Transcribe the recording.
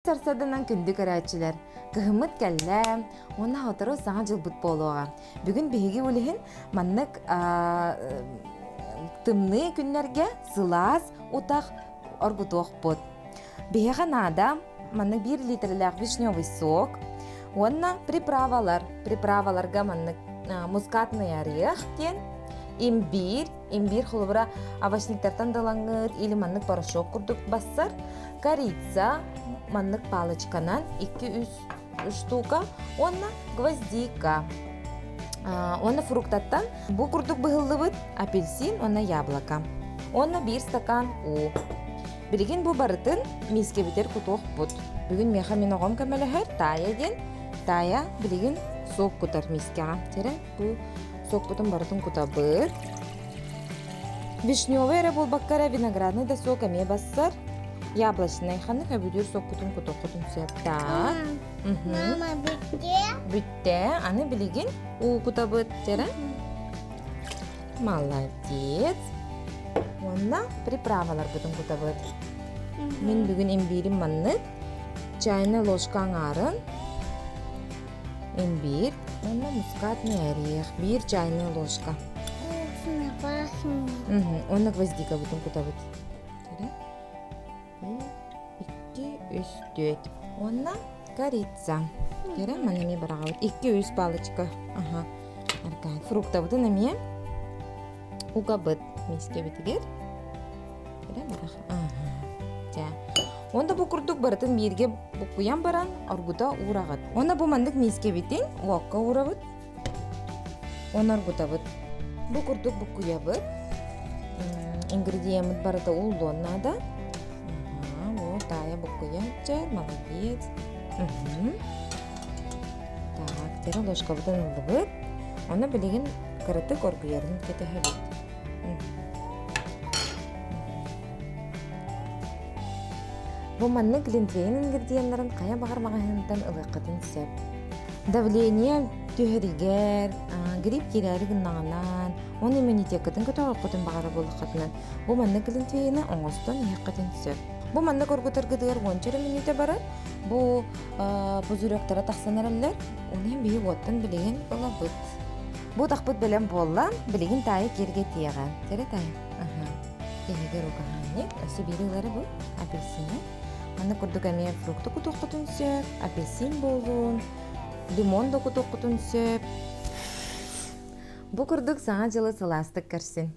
Сарсыарданан күндү көрөөччүлэр, кыһыммыт кэллэ уонна сотору Саҥа дьылбыт буолуоҕа. Бүгүн биһиги улиһин маннык тымныы күннэргэ сылаас утах оргутуохпут. Биһиэхэ наада маннык биир литрэлээх вишневый сок уонна приправалар. Приправаларга маннык мускатный орех диэн имбирь, имбирь холобура овощниктартан далаҥҥыт или маннык порошок курдук бассар. Корица маннык палочканан 2-3 штука уонна гвоздика. Уонна фруктаттан бу курдук быһыллыбыт апельсин уонна яблоко. Уонна биир стакан уу. Билигин бу барытын миискэбитэр кутуохпут. Бүгүн миэхэ мин оҕом көмөлөһөр Таая диэн. Таая билигин сок кутар миискэҕэ. Чэрэ бу сокпутун барытын кутабыт. Вишневый эрэ буолбакка эрэ виноградный да сок эмиэ бассар. Яблочный ханнык өбүдүүр соккутун кутуоххутун сөп. Так. Мама бүттэ. Бүттэ. Аны билигин уу кутабыт. Чэрэ. Молодец. Уонна приправаларбытын кутабыт. Мин бүгүн имбиирим маннык. Чайная ложка аҥаарын Имбирь уонна мускатный орех, биир чайная ложка. Вкусно пахнет. Уонна гвоздикабытын кутабыт. Икки, үс, түөрт. Уонна корица. Кэрэ маны эмиэ быраҕабыт. Икки, үс палочка. Аха. Аркаан. Фруктабытын эмиэ угабыт миискэбитигэр. Уонна бу курдук барытын бииргэ буккуйан баран оргута уураҕыт. Уонна бу маннык миискэбитин уокка уурабыт. Уонна оргутабыт. Бу курдук буккуйабыт. Ингредиеммит барыта ууллуон наада. Ага, вот таайа буккуйа молодец. Так, теперь ложкабытын ыллыбыт. Оны билигин кыратык оргуйарын кэтэһэбит. Бу маннык глинтвейн ингредиеннарын хайа баҕар маҕаһыынтан ылыаххытын сөп. Давление түһэригэр, грипп киирээри гыннаҕынан, уонна иммунитеккытын көтөҕүөххүтүн баҕарар буоллаххытына, бу маннык глинтвейны оҥостон иһиэххитин сөп. Бу маннык оргутаргытыгар уонча эрэ мүнүүтэ барар. Бу пузыректара тахсан эрэллэр. Оны иһин биһи уоттан билигин ылабыт. Бу утахпыт бэлэм буолла. Билигин таайы киэргэтиэҕэ. Кэрэ таайы. Аха. Киһигэ рукаханник. Өссө биир ылары бу апельсины. Манна курдук эмиэ фрукты кутуоххутун сөп, апельсин буолуун, лимон да кутуоххутун сөп. Бу курдук Саҥа дьылы сылаастык көрсүн.